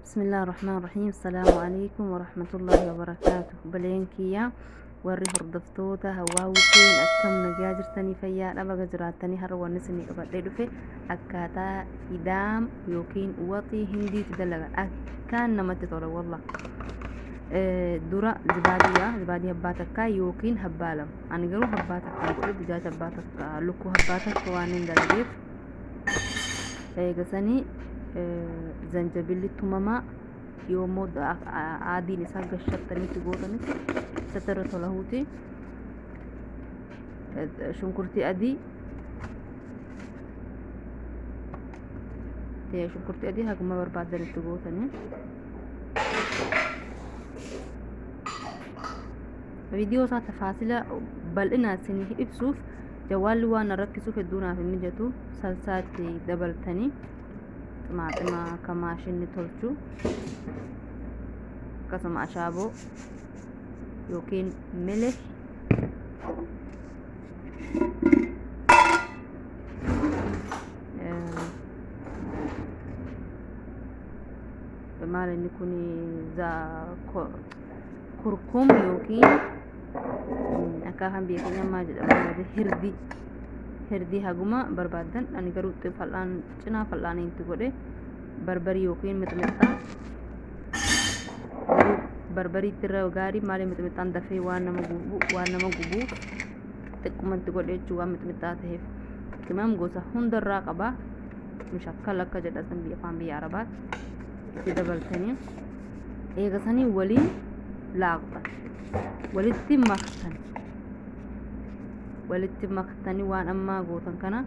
Bismillah ar-Rahmaan Rahiim. Salaamu alaikum warahmatullahi wabarakaatuh. Baleen kiyya warri hordoftoota Hawwaa Huseen, akkam nagaa jirtanii? Fayyaadha? Baga jiraattanii. Har'a wanni isinii qabadhee dhufe akkaataa idaam yookiin waxii hindiitti dalagan. Akkaan namatti tola wallah. Dura zibaadiyaa, zibaadii abbaa takkaa yookiin abbaa lama. Ani garuu abbaa takkaa godhe. Dijaaja abbaa takka, lukkuu abbaa takka waan hin dalageef, eegasanii zanjabilli tumamaa yoommoo aadiin isaa gashattaniitti gootanitti isatti irra tolahuuti. Shunkurtii adii, shunkurtii adii haguma barbaadanitti gootanii. Viidiyoo isaa tafaasila bal'inaan isinii ibsuuf jawwaalli waan na rakkisuuf hedduu naaf hin mijatu. Salsaa itti dabaltanii, ximaaxima akka maashinni tolchu, akkasuma ashaaboo yookiin mile, maal inni kun, kurkum yookiin akka afaan biyya keenya maal jedhama, hirdii, hirdii haguma barbaaddan. Ani garuu fal'aan cinaa fal'aaniin itti godhe. Barbarii yookiin mixmixaa, garuu barbariitti irra gaarii. Maali, mixmixaan dafee waan nama gubuuf xiqqumatti godhe jechuu. Waan mixmixaa ta'eef qimam gosa hundarraa qaba. Mushakkal akka jedhatan biyya afaan biyya arabaatti itti dabaltanii, eegasanii waliin laaqxan, walitti maktan. Walitti maktanii waan ammaa gootan kana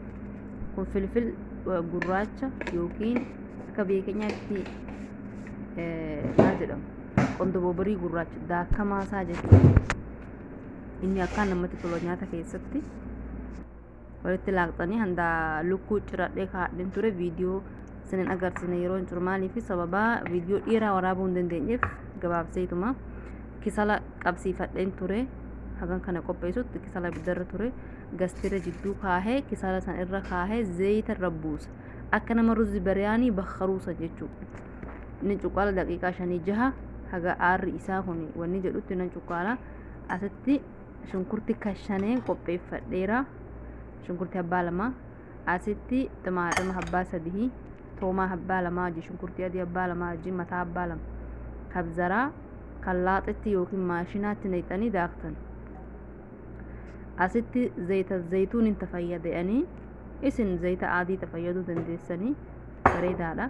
kun filfil gurraacha yookiin akka biyya keenyaatti maal jedhamu, qondoboborii gurraacha daakamaa isaa jechuudha. Inni akkaan namatti tola nyaata keessatti. Walitti laaqxanii, handa lukkuu ciradhee kaa'adheen ture. Viidiyoo isinin agarsiisne yeroo hin ciru. Maaliif? Sababaa viidiyoo dheeraa waraabuu hin dandeenyeef gabaabseetuma. Kisala qabsiifadheen ture. Hagan kana qopheessutti kisala ibiddarra ture gastira jidduu kaahee, kisala san irra kaahee, zayita irra buusa, akka nama ruzi bariyaanii bakkaruusan jechuudha. Inni cuqqaala daqiiqaa 5, 6, haga aarri isaa kun wanni jedhutti nan cuqqaala. Asitti shunkurti kashaneen qopheeffadheera, shunkurti abbaa lama. Asitti ximaaxima abbaa sadii, toomaa abbaa lamaa wajjin, shunkurtii adii abbaa lamaa wajjin, mataa abbaa lama kabzaraa kan laaxitti yookiin maashinaatti naqxanii daaktan. Asitti zayita zayituun hin tafayyadanii, isin zayita adii tafayyaduu dandeessanii, bareedaadha.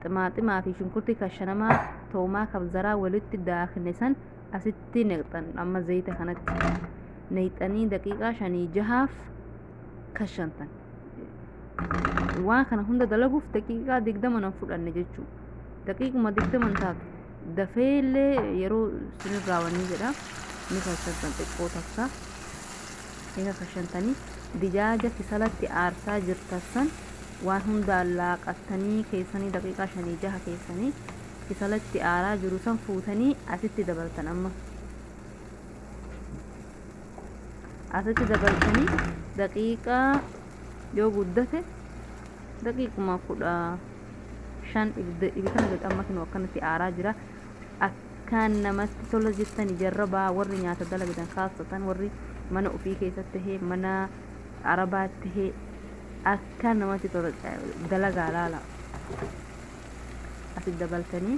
Ximaaximaa fi shunkurtii kashanamaa, toomaa, kabzaraa walitti daakne san asitti naqxan. Amma zayita kanatti naqxanii daqiiqaa 5, 6f kashantan. Waan kana hunda dalaguuf daqiiqaa 20 nan fudhanne jechuu, daqiiquma 20 taatu. Dafeellee yeroo sinirraa wanni jedha, ni kashantan xiqqoo takka. Eega kashantanii, dijaaja kisalatti aarsaa jirtan san waan hundaan laaqattanii keessanii, daqiiqaa 5, 6 keessanii kisalatti aaraa jiru san fuutanii asitti dabaltan. Amma asitti dabaltanii, daqiiqaa yoo guddate daqiiquma 15 ibidda kana gad. Amma kinoo akkanatti aaraa jira. Akkaan namatti tola jettani jarrabaa. Warri nyaata dalagdan, kaasatan warri mana ofii keessatti tahee, mana arabaatti tahee, akkaan namatti tola dalagaa laala. Asitti dabaltanii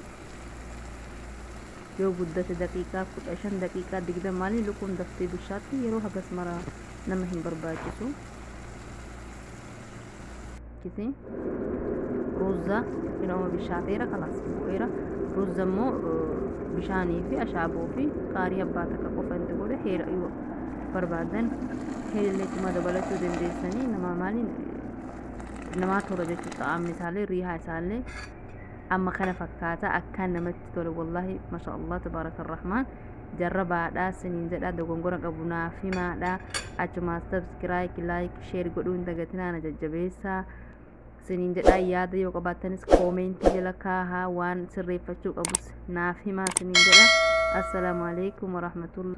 yoo guddate daqiiqaa 15, daqiiqaa 20. Maali, lukkuun daftee bishaatti, yeroo hagas mara nama hin barbaachisu. Kisi ruzza inoma bishaateera, kalaas bu'eera. Ruzza immoo bishaanii fi ashaaboo fi qaarii abbaa takka qofa itti godhe. Heera yoo barbaadan heerillee ittuma dabalachuu dandeessanii. Nama maaliin namaa tola jechuudha. Xa'aamni isaallee, riihaa isaallee amma kana fakkaata. Akkaan namatti tole wallahi, masha Allah, tabaaraka rahmaan. Jarrabaadha siniin jedha. Dogongora qabu naaf himaadha. Achumaas subscribe, like, share godhuu hin dagatinaa, na jajjabeessaa siniin jedha. Yaada yoo qabaattanis koomentii jala kaahaa, waan sirreeffachuu qabus naaf himaa siniin jedha. Assalaamu alaikum warahmatullahi.